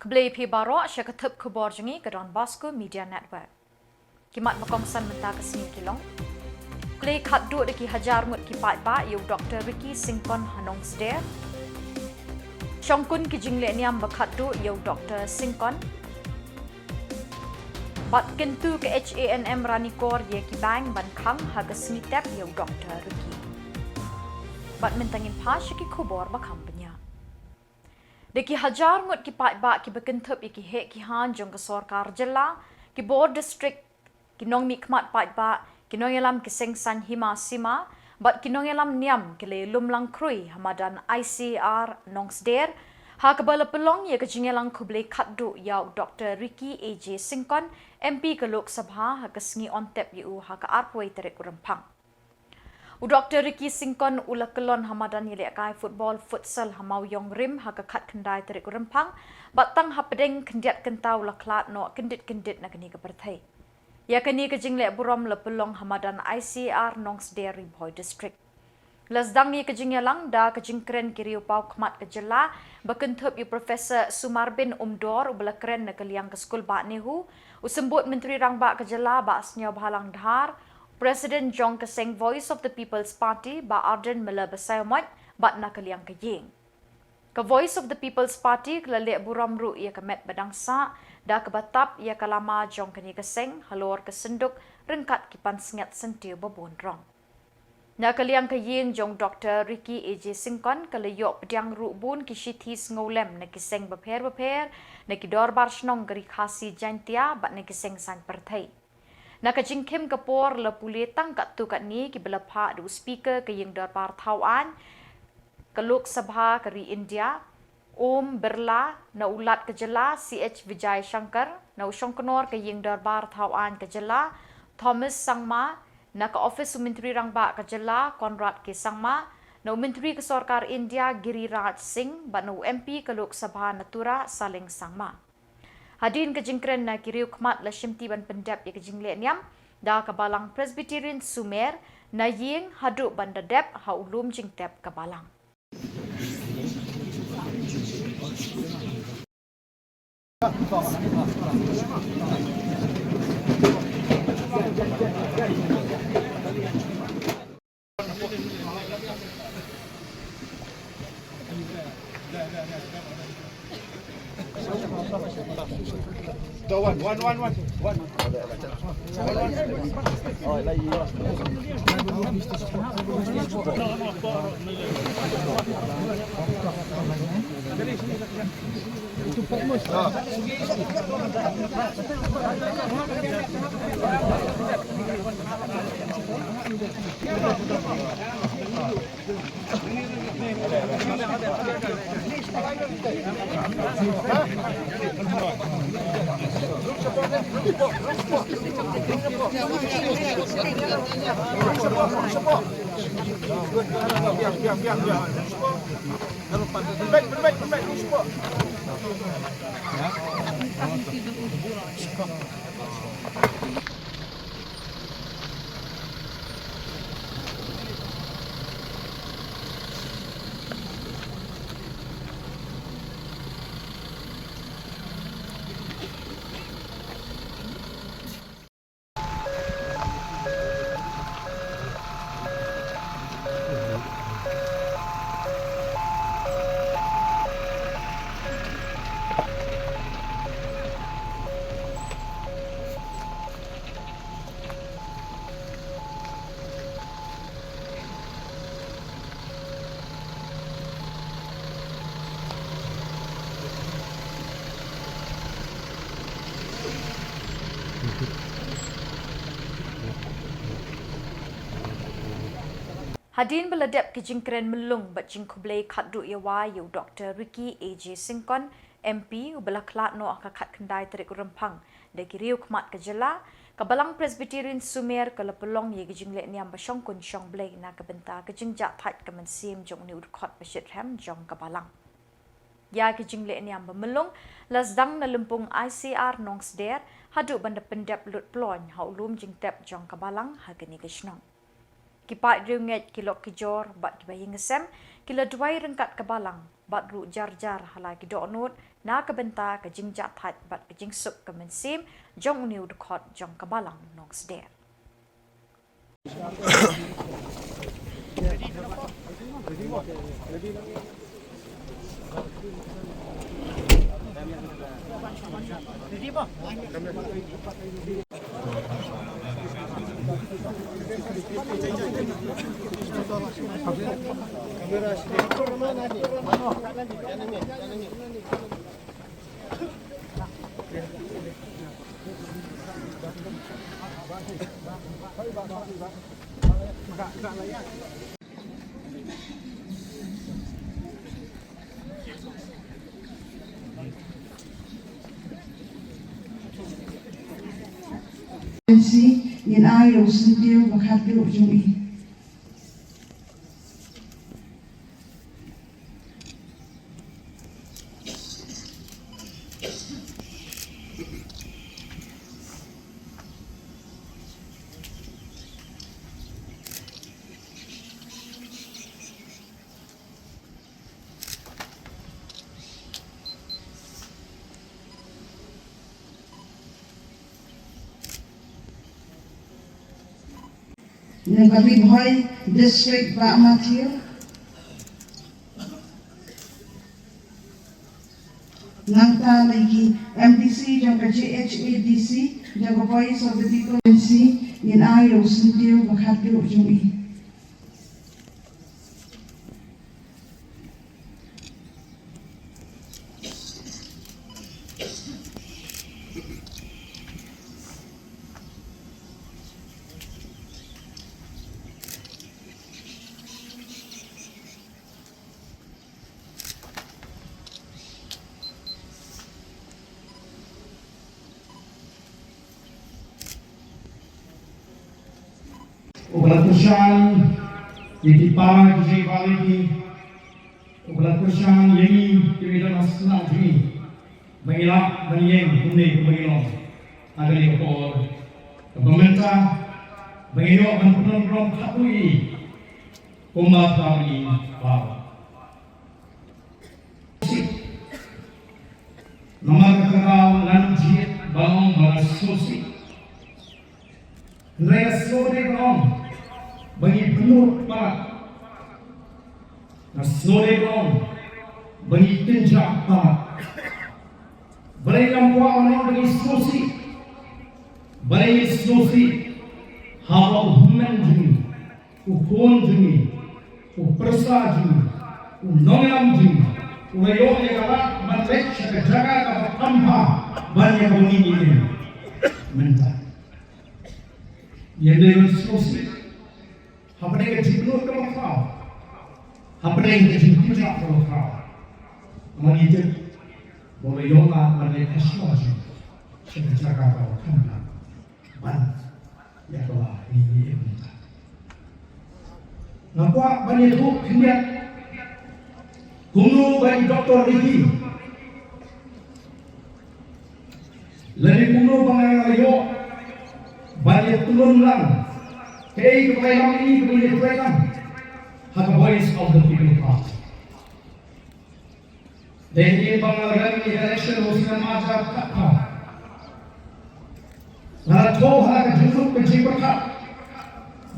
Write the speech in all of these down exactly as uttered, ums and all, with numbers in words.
Khublei phi baroh sha ka tip khubor jong ngi ka Don Bosco Media Network. Ki mat ba kongsan mynta ka sngi ki long: Plie khatduh da ki hajar ngut ki paidbah ïa u Doktor Ricky Syngkon ha Nongsder. Shongkun ki jingleh niam ba khatduh ïa u Doktor Syngkon. Bad kyntu ka H A N M Ranikor ïa ki bank ban khang ha ka sngi tep ïa u Doktor Ricky. Bad mynta ngin phai sha ki khubor ba kham bniah. Da ki hajar ngut ki paidbah kiba kynthup ïa ki heh ki hain jong ka sorkar jylla, ki bor district, ki nongmihkhmat paidbah, ki nongïalam ki seng saiñ hima sima bad ki nongïalam niam ki la ïalum lang khrui ha madan I C R Nongsder, ha kaba la pynlong ïa ka jingïalang khublei khatduh ïa u Doktor Ricky A J Syngkon, M P ka Lok Sabha, ha ka sngi on tep ïa u ha ka arphew wei tarik u Rymphang. U Doktor Ricky Syngkon u la kyllon ha madan ïalehkai football futsal ha Mawïong Rim ha ka khatkhyndai tarik u Rymphang, bad tang hapdeng khyndiat kynta u la khlad noh kyndit kyndit na kane ka pyrthei. Ïa kane ka jingleh burom la pynlong ha madan I C R Nongsder, Ri Bhoi District. La sdang ïa ka jingïalang da ka jingkren ki riewpaw khmat ka jylla ba kynthup ïa u Professor Sumarbin Umdor uba la kren na ka liang ka skul Bah Nehu, u Symbud Myntri Rangbah ka jylla Bah Sniawbhalang Dhar, President jong ka seng Voice of the People's Party Bah Ardent Miller Basaiawmoit, bad na ka liang ka ïing. Ka Voice of the People's Party ka la leh burom ruh ïa ka met ba dang sah da kaba tap ïa ka lama jong kane ka seng halor ka synduk ryngkat ki pansngiat syntiew ba bun rong. Na ka liang ka ïing jong Doktor Ricky A J Syngkon ka la ïoh pdiang ruh bun ki shithi sngewlem na ki seng bapher bapher, na ki dorbar shnong ka Ri Khasi Jaintia bad na ki seng saiñ pyrthei. Na ka jingkhim ka por la pule tang katto katne kiba la phah da u Speaker ka ïing dorbar thaw aiñ ka Lok Sabha ka ri India, Om Birla, na u Lat ka jylla C H Vijayashankar, na u Shongknor ka ïing dorbar thaw aiñ ka jylla Thomas Sangma, na ka ophis u Myntri Rangbah ka jylla Conrad K Sangma, na u Myntri ka sorkar India Giriraj Singh, bad na u M P ka Lok Sabha na Tura Saleng Sangma. Hadien ka jingkren na ki riewkhmat la shimti ban pyndep ïa ka jingleh niam da ka Balang Presbyterian Sumer na ïing haduh ban da dep ha u lum jingtep ka Balang. Hadien ba la dep ki jingkren myllung bad jingkhublei khatduh ïa u Doktor Ricky A J Syngkon, M P, uba la khlad noh ha ka khatkhyndai tarik u Rymphang da ki riewkhmat ka jylla, ka Balang Presbyterian Sumer ka la pynlong ïa ki jingleh niam ba shongkun shongblei na ka bynta ka jingjahthait ka mynsiem jong une u dkhot ba shitrhem jong ka Balang. Ïa ki jingleh niam ba myllung la sdang na lympung I C R Nongsder haduh ban da pyndep lut ploiñ ha u lum jingtep jong ka Balang ha kane ka shnong. Ki paid riewngeit, ki lok ki jor bad kiba ïeng sem ki la duwai ryngkat ka Balang bad ruh jar jar ha la ki dohnud na ka bynta ka jingjahthait bad ka jingsuk ka mynsiem jong une u dkhot jong ka Balang Nongsder. Ngin ai ïa u syntiew ba khatduh jong i. Ngan pynlip hoi District Bah Matthew. Nangta na ki M D C jong ka J H A D C jong ka Voice of the People M C, ngin ai ïa u syntiew ba khatduh jong i. Uba la kyrshan ïa ki para ki jingïaid lynti, uba la kyrshan ïa ngi kiba don ha sla jong ngi, ba ngi lah ban ïeng kumne kumba ngi long ha kane ka por kaba mynta, ba ngi ïoh ban pynlong burom khatduh ïa i kumba ka ngi baroh. Namar kata ka daw ngan jied ban ong ba nga sngewsih. Hynrei nga sngewdei ban ong ba ngi bynnud palat. Nga sngewdei ban ong ba ngi kynjah palat. Balei ngam kwah ban ong ba ngi sngewsih? Balei ngi sngewsih haba u hynmen jong ngi, u khun jong ngi, u pyrsa jong ngi, u nongïalam jong ngi u la ïoh ïa ka lad ban leit sha ka jaka kaba kham bha ban ïa kaba ngi ïeng mynta. Ïa lei ban sngewsih hapdeng ka jingpynlut kaba khraw, hapdeng ka jingpynjah kaba khraw. Ngi tip ba u la ïoh lad ban leit ha shnong jong ngi sha ka jaka kaba kham bha ban ïa kaba ngi ïeng mynta. Nga kwah ban ïathuh khyndiat kumno ba i Doctor Ricky lane kumno ba nga la ïoh ban ïatylli lang kaei kaba ngi ïatylli lang ha ka Voice of the People Party. Dei hadien ba nga la rem ïa ka election u snem arhajar khatphra, nga la thoh ha ka jingmut ka jingpyrkhat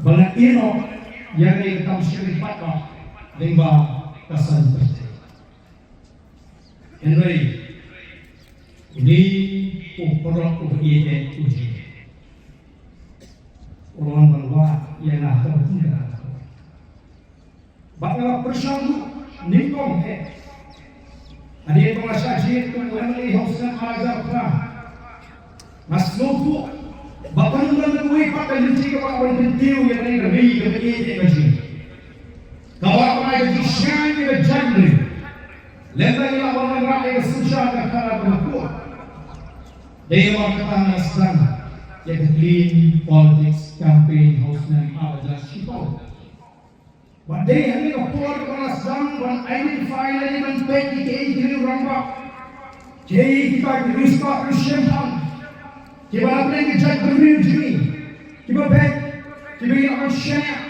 ba ngan ïehnoh ïa kane ka kam shakri paidbah lyngba ka saiñ pyrthei. Hynrei une u paralok uba ïeit u jong ngi u la wan ban wad ïa nga ha kaba bun ka daw. Bad nga la pyrshang ruh nyngkong eh. Hadien ba nga shah jied kum u M L A ha u snem arhajar phra, nga sngewthuh ba kan don kawei pat ka lynti kaba wan kyntiew ïa kane ka ri kaba ïeit ka jong ngi, kaba wan ai ka jingshai ïa ka jaitbynriew. Lymda ngi la wan wanrah ïa ka synshar ka khadar kaba khuid. Dei namar kata nga sdang ïa ka Clean Politics Campaign ha u snem arhajar shiphew. Bad dei ha kane ka por ba nga sdang ban identify lane ban peit ïa kiei ki riew rangbah, kiei kita ki riewspah riewshemphang kiba na pdeng ka jaitbynriew jong ngi, kiba beit, kiba ngi lah ban shaniah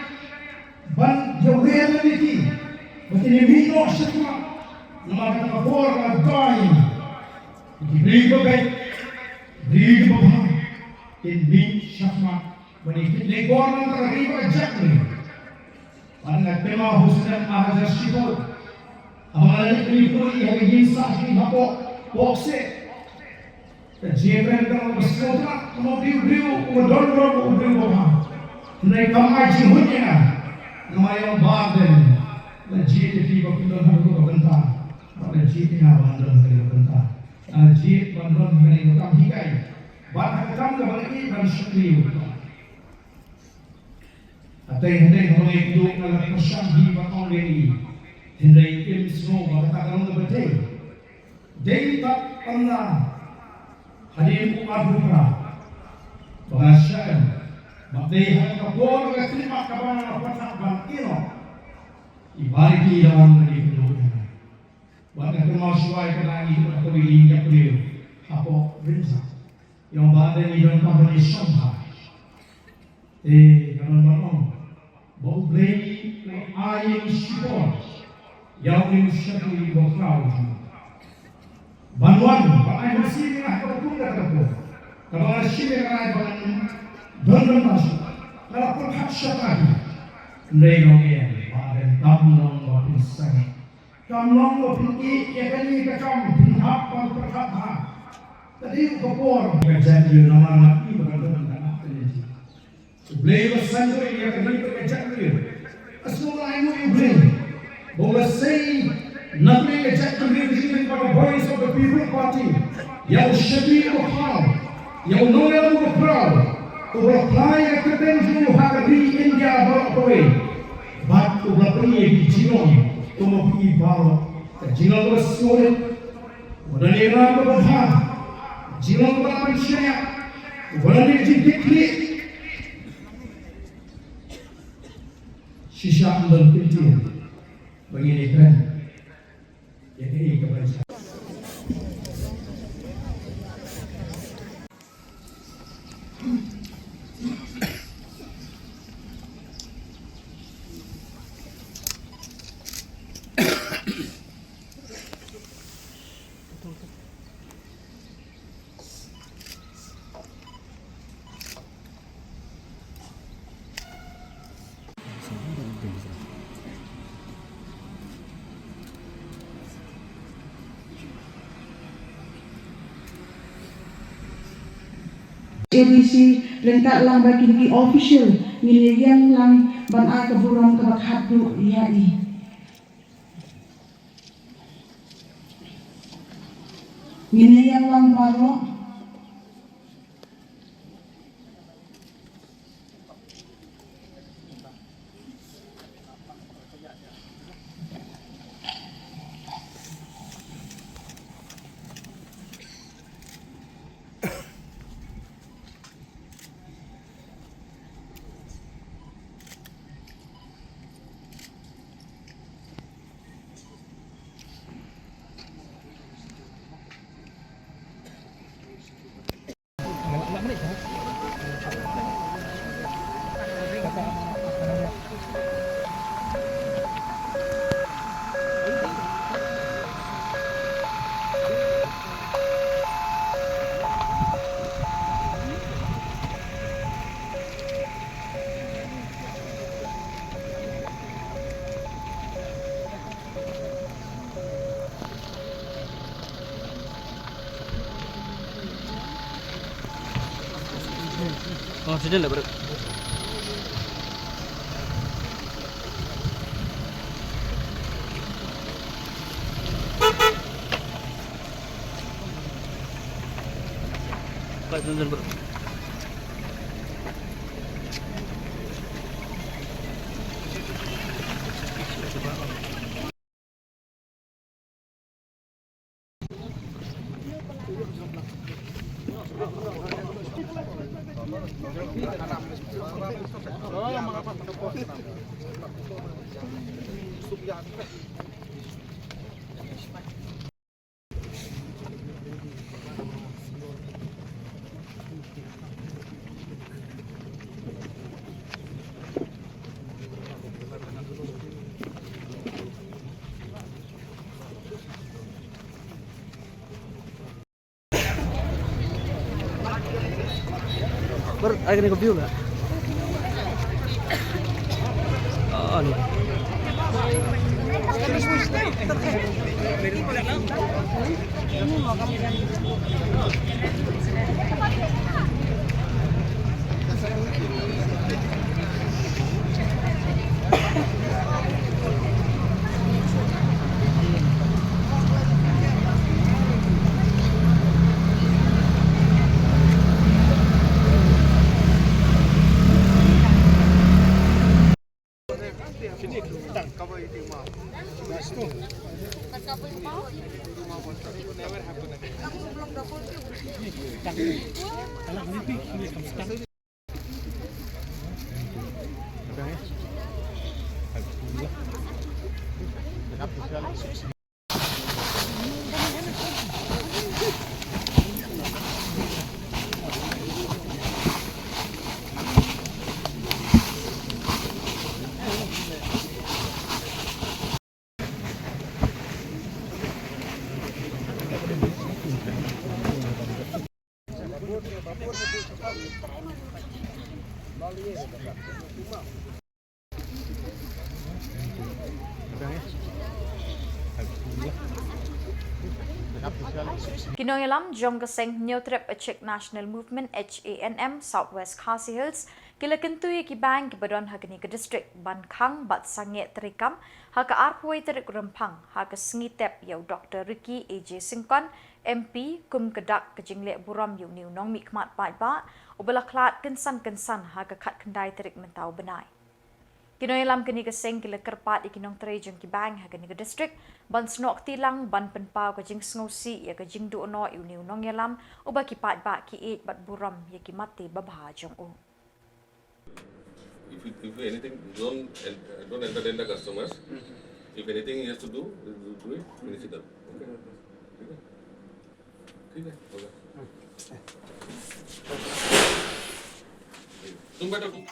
ban ïawer lem ïa ki ba kin ïamih noh shakhmat. Namar kata ka por ka dei ki briew ba beit, briew ba bha, kin mih shakhmat ban ïa kit lehbor na kata ka ri bad ka jaitbynriew. Bad nga kynmaw ha u snem ar hajar shiphew, haba nga la leit ban ïakynduh ïa ka ïing sah jong ngi hapoh Pohkseh. Ka jingïakren ka long ba sngewtynnat, kumno u briew, u briew uba don burom, u briew uba bha. Hynrei kam ai jinghuid ïa nga. Namar ïa u Bah Ardent, la jied ïa phi ba phin don ha kata ka bynta, bad la jied ïa nga ba ngan don ha kata ka bynta. Nga la jied ban don ha kane ka kam hikai bad ha ka kam kaba nga ïeit ban shakri ïa u Trai. Hatei hatei haba nga ïakynduh nga la pyrshang hi ban ong ïa i, hynrei im sngew ba kata ka long kaba dei. Dei tang ynda hadien u arphew phra ba nga shah em, bad dei ha kata ka por ka khyllipmat kaba nga la pyrkhat ban ïehnoh, i Bah Ricky i la wan ban ïakynduh ïa nga. Bad nga kynmaw shuwa ïa kata, ngi don ha kawei ka ïing ïapdeng hapoh Rynjah. Ïa u Bah Ardent ngi don tang ban ïashong bha. Te nga don ban ong ba U Blei u ai ïa ngi shipor ïa une u shakri uba khraw jong u ban wan ban ai mynsiem ïa nga ha kaba kum kata ka por. Kaba nga la shim ïa ka rai ba ngan don bynta shuh, nga la pyrkhat shata hi. Hynrei nga ong ïa u Bah Ardent, kam long ba phin sangeh. Kam long ba phin ïeh ïa kane ka kam, phin hap ban pyrkhat bha. Ka dei ka por ka jait briew, namar nga i ba ka don ka ngat ka lynti. U Blei uba sngewthuh ïa ka ri bad ka jait briew. Nga sngewbha ai nguh ïa U Blei ba u la sei na pdeng ka jait briew ka jingim bad ka Voice of the People Party ïa u shakri uba khraw, ïa u nongïalam uba khraw, uba la phla ïa ka kyrteng jong u ha ka ri India baroh kawei. Bad uba la pyni ïa ki jinglong kum u phi baroh. Ka jinglong kaba sngewrit, uba don ïa ka ram kaba bha, jinglong kaba la pynshaniah, uba don ïa ka jingkitkhlieh. Shisha ym don kyntien ba ngin ïakren ïa kaei kaba la jia. A D C ryngkat lang bad kine ki official, ngin ïeng lang ban ai ka burom kaba khatduh ïa i. Ngin ïeng lang baroh. Oh, sini lah, bro. Pak, turun, bro. Bar, ai kane ka view nga. Ah, ni. Ki nongïalam jong ka seng Hynñiewtrep Achik National Movement, H A N M, South West Khasi Hills, ki la kyntu ïa ki bank kiba don ha kane ka district ban khang bad sangeh treikam ha ka arphew wei tarik Rymphang, ha ka sngi tep ïa u Doctor Ricky A J Syngkon, M P, kum ka dak ka jingleh burom ïa une u nongmihkhmat paidbah uba la khlad kynsan kynsan ha ka khatkhyndai tarik mynta u bnai. Ki nongïalam kane ka seng ki la kyrpad ïa ki nongtrei jong ki bank ha kane ka district ban snoh kti lang ban pynpaw ka jingsngewsih ïa ka jingduh noh ïa une u nongïalam uba ki paidbah ki ïeit bad burom ïa ki mat te babha jong u. If you, if anything, don't en-, don't entertain the customers. If anything he has to do, do it, finish it up. Okay? ठीक है? ठीक है? Okay. तुम बैठो, तुम।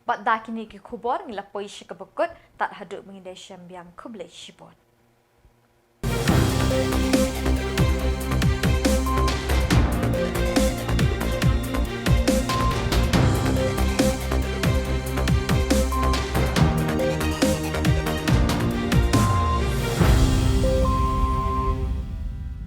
Bad da kine ki khubor ngi la poi sha kaba kut, tad haduh ba ngin da shem biang, khublei shibun.